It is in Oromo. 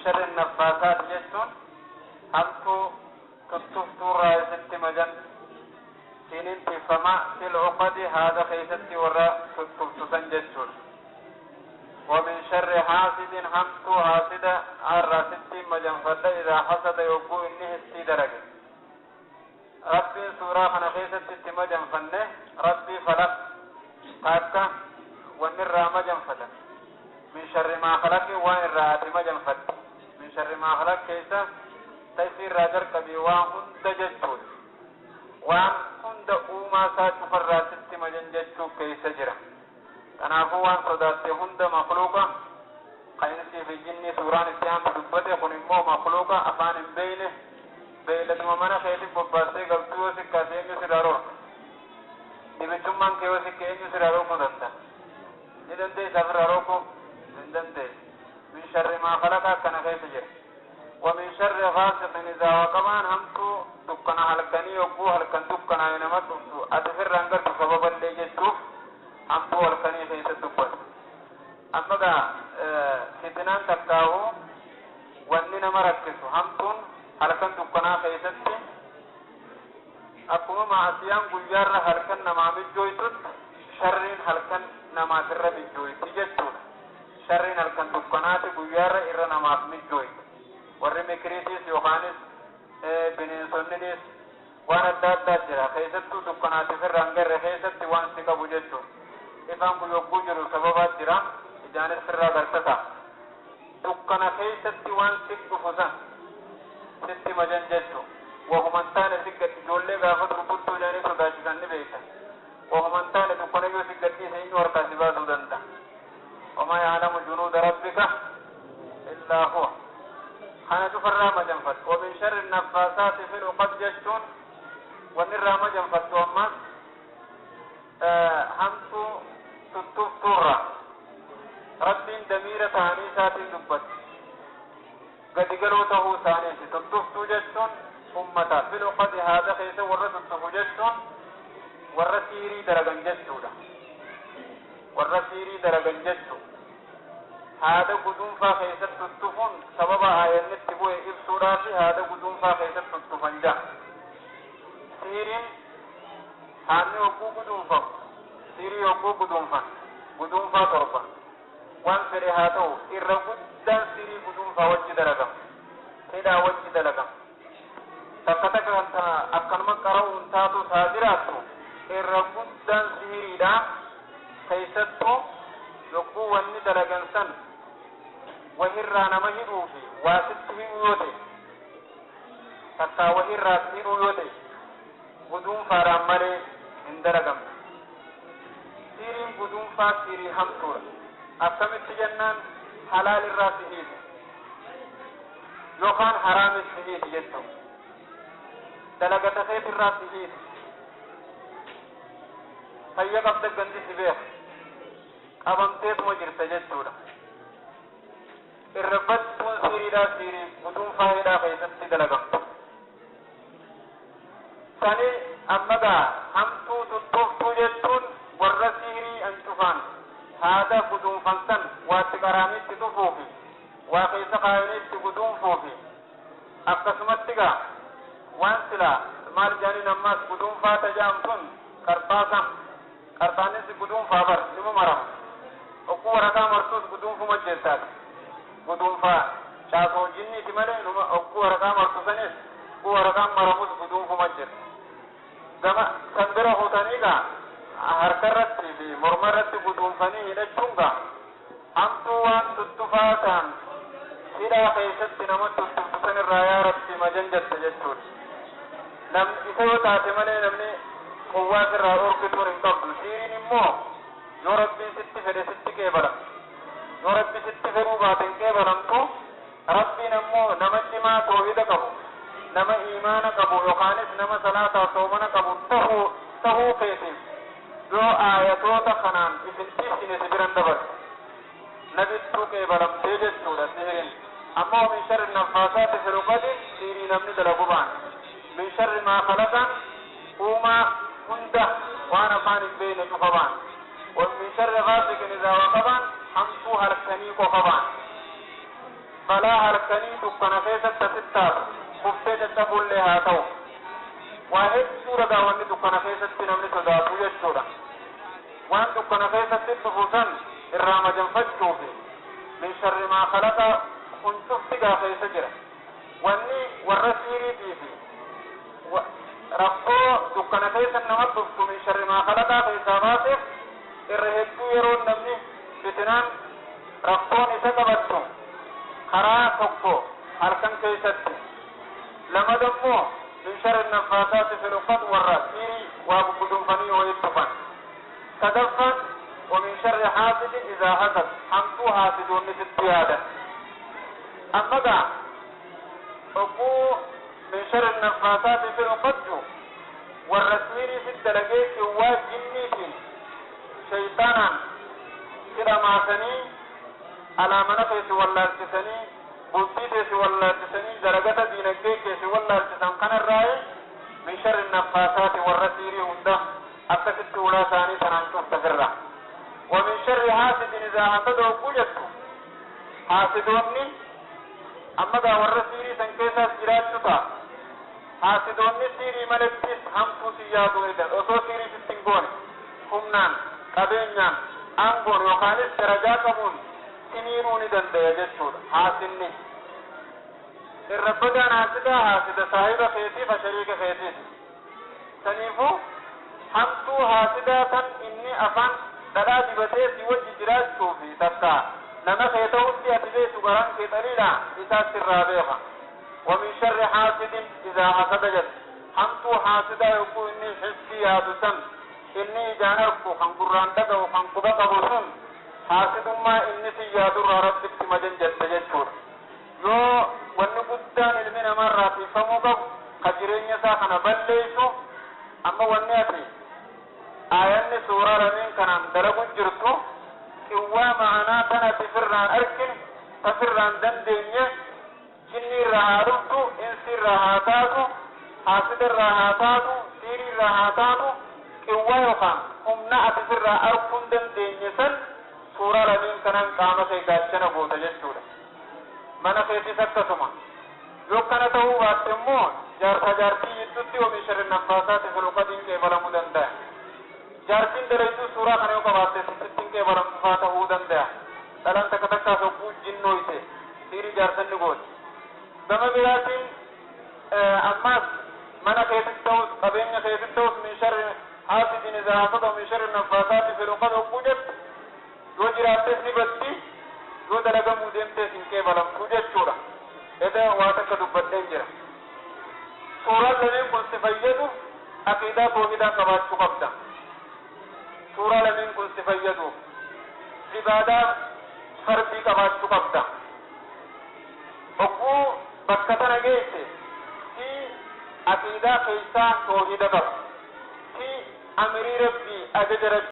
شر النفاثات jechuun hamtuu tuttuftuurraa isitti magan siinin tiffama في العقد haada keeysatti warra tuttuftu san jechuudha. ومن شر حاسد hamtuu haasida irraa sitti maganfadha إذا حسد yogguu inni histii dalage. Rabbiin suuraa kana keessatti itti maganfanne rabbii falaq taakka wanni irraa maganfatan من شر ما خلق waan irraa ati maganfatte من شر ما خلق keessa taysii irraa jalqabii waan hunda jechuudha. Waan hunda uumaa isaa cufarraa sitti magan jechuu keessa jira. Kanaafuu waan sodaatte hunda makluuqa kan insii fi jinni suuraan itti aantu dubbate kun immoo makluuqa afaan hin beeyne beeyladuma mana keetti bobbaastee galtuu yoo sikkaate eenyu sirraa dhorka? Dibichummaan kee yoo sikke eenyu sirraa dhorkuu danda'a? Ni dandeessa ofirraa dhorkuu? Hin dandeessu. من شر ما خلق akkana keessa jira. ومن شر غاسق إذا وقب hamtuu dukkana halkanii yogguu halkan dukkanaa nama dhuftu ati firraan gartu sababallee jechuuf hamtuu halkanii keessa dubbatu. Amma gaa fitinaan takkaahu wanni nama rakkisu hamtuun halkan dukkanaa keessatti akkuma maasiyaan guyyaarra halkan namaa mijjooytutti sharriin halkan namaatirra mijjooyti jechuudha. Sharriin halkan dukkanaati guyyaarra irra namaaf mijjooyti. Warri mikiriitis yookaanis bineensonninis waan adda addaa jira. Keessattuu dukkanaatiif irra hin garre keessatti waan si qabu jechuudha. Ifaan kun yogguu jiru sababaa jira. Ijaanis sirraa gartata. Dukkana keessatti waan si dhufu san sitti majan jechuudha. Wahuman taane si gad ijoollee gaafa gurguddoo jedhanii sodaachisan ni beektan. Wahuman taane dukkana yoo si gadhiise eenyu harkaa si baasuu danda'a? وما يعلم جنود ربك إلا هو. Kana cufarraa maganfattu. ومن شر النفاثات في العقد jechuun wanni irraa maganfattu ammas hamtuu tuttuftuurra. Rabbiin damiira ta'anii isaatiin dubbatti. Gadi galoo ta'uu isaaniiti. Tuttuftuu jechuun ummata. في العقد haada keessa warra tuttufu jechuun warra siirii dalagan jechuudha. Warra siirii dalagan jechuudha. Haada guduunfaa keessatti tuttufuun sababa aayannitti bu'e ibsuudhaafi haada guduunfaa keessatti tuttufan ja'a. Siiriin haadni yogguu guduunfamu siirii yogguu guduunfan guduunfaa torba waan fedhe haa ta'u irra guddaan siirii guduunfaa wajji dalagama. Hidhaa wajji dalagama. Takka takka kan akkanuma qara'uun taatu taa jiraattu irra guddaan siiriidha. Keessattuu yogguu wanni dalagan san wahirraa nama hidhuu fi waa sitti hidhuu yoo ta'e takkaa wahirraa si hidhuu yoo ta'e guduunfaadhaan malee hin dalagamne. Siiriin guduunfaa siirii hamtuudha. Akkamitti jennaan halaal irraa si hiitu yookaan haraamis si hiiti jechuudha. Dalagata keetirraa si hiiti. Fayya qabda gandi si beeka. Qabamteetuma jirta jechuudha. Irra badduun siiriidhaa siirii guduunfaa hidhaa keessatti dalagamtu. Sani amma gaa hamtuu tuttuuftuu jechuun warra siirii ancufaan haada guduunfan san waatti qaraaniitti tufuufi waa keessa kaayaniitti guduunfuufi akkasumatti gaa waan silaa maal jaaniin ammaas guduunfaa tajaan sun qarxaasa qarxaanis guduunfaa bar nima marama. Okkuu waraqaa martuus guduunfuma jettaati. Guduunfaa caasoo jinniiti malee numa okkuu waraqaa martu sanis okkuu waraqaan maramus guduunfuma jira. Gama san bira hutanii gaa harka irratti fi morma irratti guduunfanii hidhachuun gaa hamtuu waan tuttufaa ta'an hidhaa keessatti nama tuttuftu san irraa yaa Rabbi magan jette jechuudha. Namni isa yoo taate malee namni qowwaa sirraa dhorkituun hin qabdu. Siiriin immoo yoo Rabbiin sitti fedhe sitti qeebala. Yoo Rabbi sitti fedhuu baate hin qeebalamtu. Rabbiin ammoo nama cimaa toohida qabu, nama iimaana qabu yookaanis nama salaataa soomana qabu tahuu keetiif yoo aayatoota kanaan isin ibsine si biran dabarsu. Nabittuu qeebalamtee jechuudha sihiriin. Ammoo من شر النفاثات في العقد siirii namni dalagu ba'an. من شر ما خلق uumaa hunda waan afaan hin beekne cufa ba'an. ومن شر غاسق إذا وقب hamtuu halkanii qofa ba'an. Balaa halkanii dukkana keessatti asittaatu kuftee caccabullee haa ta'u. Waa hedduu ragaa wanni dukkana keessatti namni sodaatu jechuudha. Waan dukkana keessatti dhufu san irraa majanfachuufi min sharri maa khalaqa kun cufti gaa keessa jira. Wanni warra siiriitii fi rakkoo dukkana keessa nama dhuftu min sharri maa khalaqaa keessaa baaseef irra hedduu yeroo namni fitinaan rakkoon isa qabattu karaa tokko halkan keessatti, lama dammoo min sharri naffaasaati fil uqad, warra siirii waa gugudunfanii wayit dhufan, sadaffaan wa min sharri haasidin idaa hasad, hamtuu haasidoonni sitti yaadan. Amma gaa ogguu min sharri naffaasaati fil uqad warra siirii sit dalagee kiwwaa jinniitiin shayxaanaan si dhamaasanii, alaa mana keessa wallaalchisanii, bultii keessa wallaalchisanii, dalagata diinagdee keessa wallaalchisan kanarraa min sharri naffaasaati warra siirii hunda akkasitti ulaa isaanii sanaan cufta firra. Wa min sharri haasidin idaa hasada hogguu jettu, haasidoonni amma gaa warra siirii san keessaas jiraachuu ta'a. Haasidoonni siirii malettis hamtuu si yaaduu ni danda'u. Osoo siirii sitti hin goone humnaan, qabeenyaan, aangoon yookaanis darajaa qabuun si miidhuu ni danda'e jechuudha. Haasinni irra badaan haasidaa haasida saahiba keetii fa shariika keetiiti. Saniifuu hamtuu haasidaa tan inni afaan dhadhaa dibatee si wajji jiraachuu fi takka nama kee ta'utti ati beektu garaan kee xaliila isaas sirraa beeka. Wa min sharri haasidin idaa hasada jedhe, hamtuu haasidaa yogguu inni hissi yaadu san, inni ijaan arku, kan gurraan dhaga'u, kan quba qabu sun, haasidummaa inni si yaadurraa Rabbitti majan jette jechuudha. Yoo wanni guddaan ilmi namarraa tiifamuu qabu ka jireenya isaa kana balleessu, amma wanni ati aayanni suuraa lameen kanaan dalagu jirtu qiwwaa ma'anaa tan ati firraan argine, ta firraan dandeenye, jinni irraa haa dhuftu, insi irraa haa taatu, haasida irraa haa taatu, siirii irraa haa taatu, qiwwaa yookaan humna ati firraa arguu hin dandeenye san suuraa lameen kanaan qaama kee gaachana goota jechuudha. Mana keetis akkasuma. Yoo kana ta'uu baatte immoo jaarsa jaartii jidduutti wa min sharri naffaasaati fil uqadiin qeebalamuu danda'a. Jaartiin dalayduu suuraa kana yoo qabaatte sittiin qeebalamtu faa ta'uu danda'a. Dhalaan takka takkaa sogguu jinnooyte siirii jaarsanni gooti. Gama biraatiin ammaas mana keetis ta'us qabeenya keetis ta'us min sharri haasidin idaa hasada min sharri naffaasaati fil uqad hogguu jettu yoo jiraattes ni baddi, yoo dalagamuu deemtees hin qeebalamtu jechuudha. Eda waa takka dubbadheen jira. Suuraan lameen kun si fayyadu aqiidaa toohidaa qabaachuu qabda. Suuraa lameen kun si fayyadu ibaadaa fardii qabaachuu qabda. Hogguu bakka tana geesse si aqiidaa keessaa toohida qabu, si amirii Rabbii ajaja Rabbii